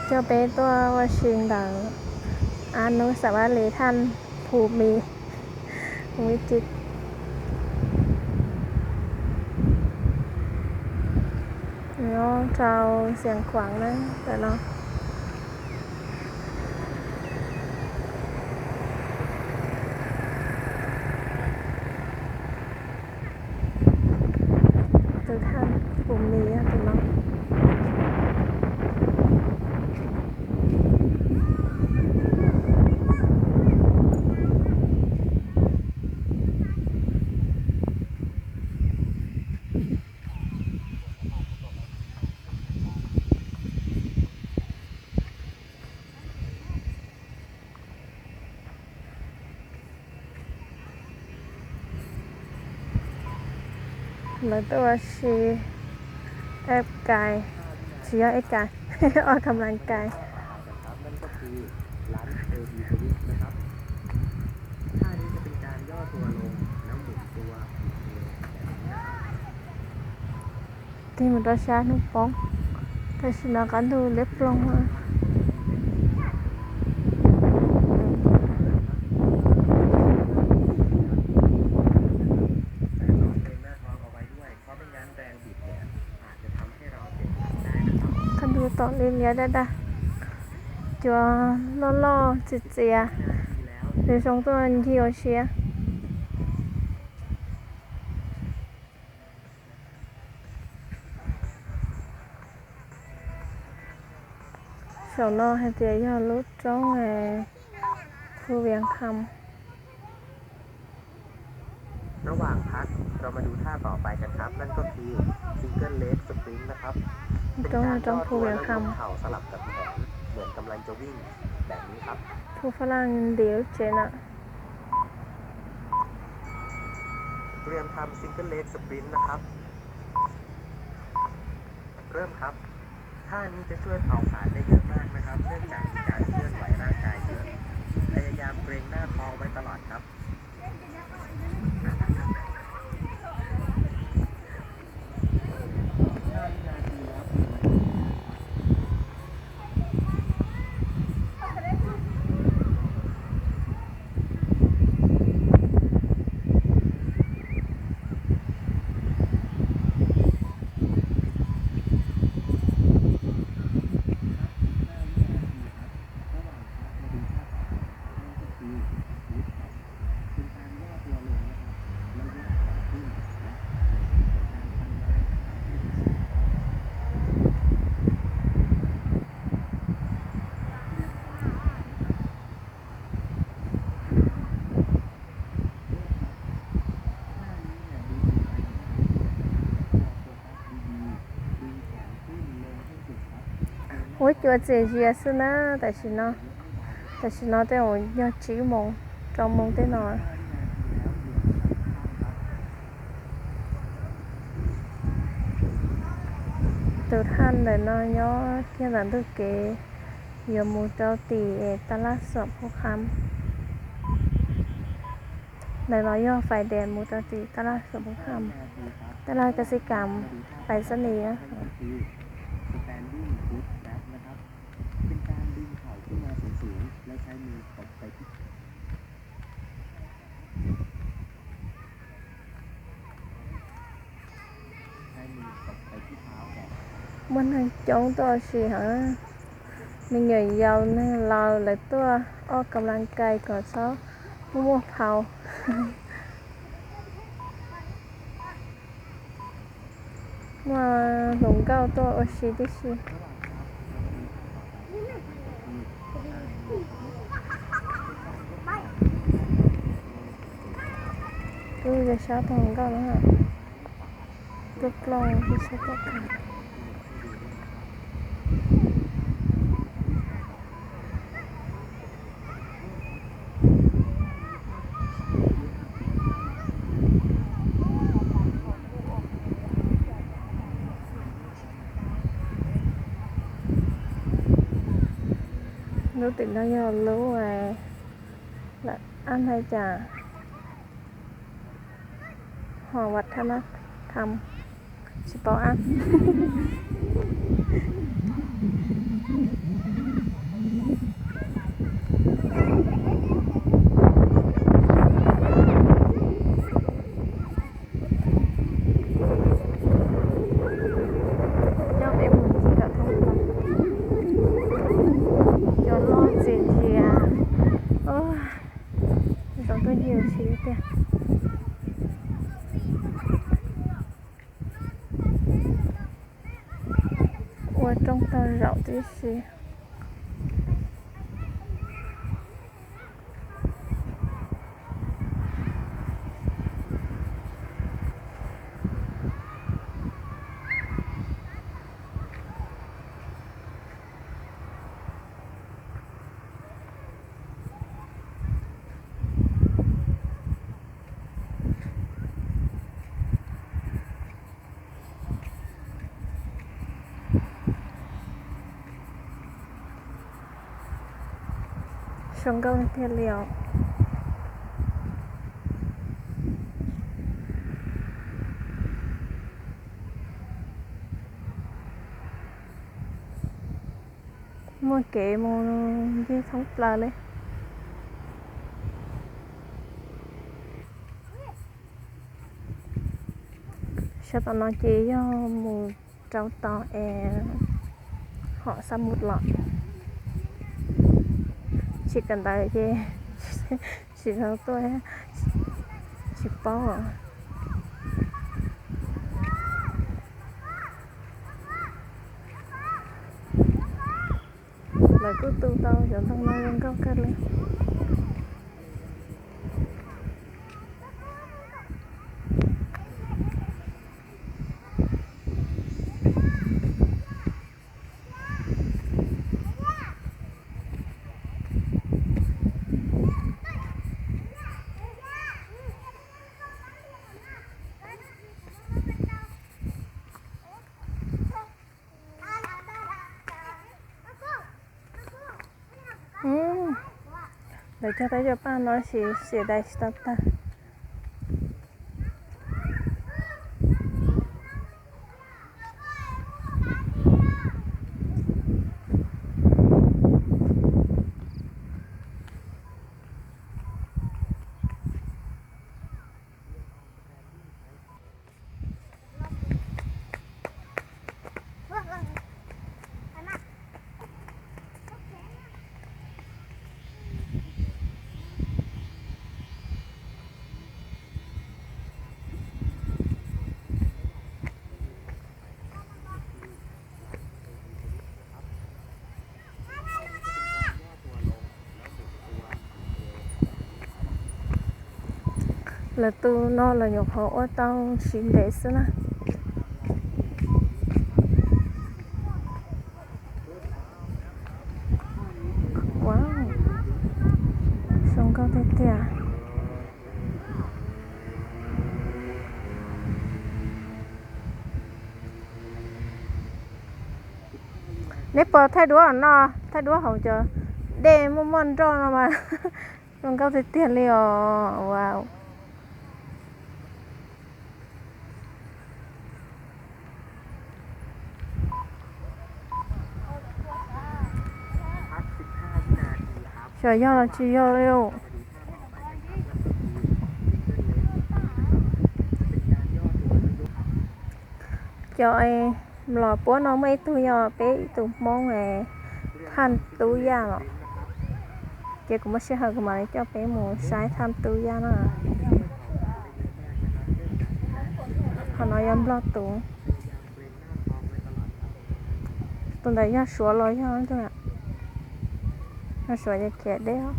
Coj peb tuaj ua si ntawm Ab Nub Xav Vaj Lis Thaj Phu Mis, Vib Ci, nyob rau Xiav Khuam na, ntawm no. Tus thaj Phu Mis yog tus no. Lawv tuaj ua si eb kais, tsis yog eb kais, ua kam laj kais. Tig mus rau sab hnub poob, tam sim no qab ntug liab ploog. Qab ntug tom liab liab daj daj, cua loj loj txias txias, zoo zoo tuaj ncig ua si. Saum no hais tias yog lub roob Phu Vias Kham. ระหว่างพัก เรามาดูท่าต่อไปกันครับ นั่นก็คือ Single Leg Sprint นะครับ เป็นการย่อตัวแล้วยกเข่าสลับกับแขน เหมือนกำลังจะวิ่งแบบนี้ครับ Phu Fab Laj ntim lub tsev na. เตรียมทำ Single Leg Sprint นะครับ เริ่มครับ ท่านี้จะช่วยเผาผลาญได้เยอะมากนะครับ เนื่องจากมีการเคลื่อนไหวร่างกายเยอะ พยายามเกร็งหน้าท้องไว้ตลอดครับ Huab cua txias zias xwb na, tam sim no, tam sim no tej zaum yog tsib moos rau moos tej no. Tus thaj ntawm no nyob kiag ntawm ntug kev yuav mus rau tim Taj Laj Xuam Phu Kham. Ntawm no yog fais des mus rau tim Taj Laj Xuam Phu Kham, Taj Laj Kas Xi Kam, Pais Xab Nis. มุม neeg coob tuaj ua si heev, me nyuam yaus neeg laus lawv tuaj ua kam laj kais kom txhob muaj muaj phau. Muaj hluas nkauj tuaj ua si tib si. Twb yog sab tag nkauj no, tuaj plooj twb sab tag. Lub tim no yog lub, lawv ab hais cas ho vat thab na tham tsis paub ab. Ua rooj tag zaum tib si. Zoo nkauj tiag li os. Muaj kev mus ncig thoob plaws li. Sab tom no ces yog mus rau tom es hom xab mus los. Tsis kawm ntawv ces tsis tau tuaj, tsis paub. Lawv kuj tu tau cov ntoo no zoo nkauj kawg li. Lawv cog tau cov paj no sis xiam dais tsis tau tag. Lawv tus no lawv nyuam qhuav ua tau siv ntev xwb na. Wow, zoo nkauj tiag tiag. Neb puas thaij duab no, thaij duab hauv cov dej muaj muaj nroj no mas zoo nkauj tiag tiag li os. Wow. Xyov yog los tsis yog li. Cov mlom puab no muaj ib tug yog peb ib tug Hmoob Thaj Tub Yaj los, ces kuv muaj sij hawm kuv mam li coj peb mus saib Thaj Tub Yaj na. Qhov no yog Nplog tus. Tus ntawd yog Suav los yog, yog Suav ces khiav deb os.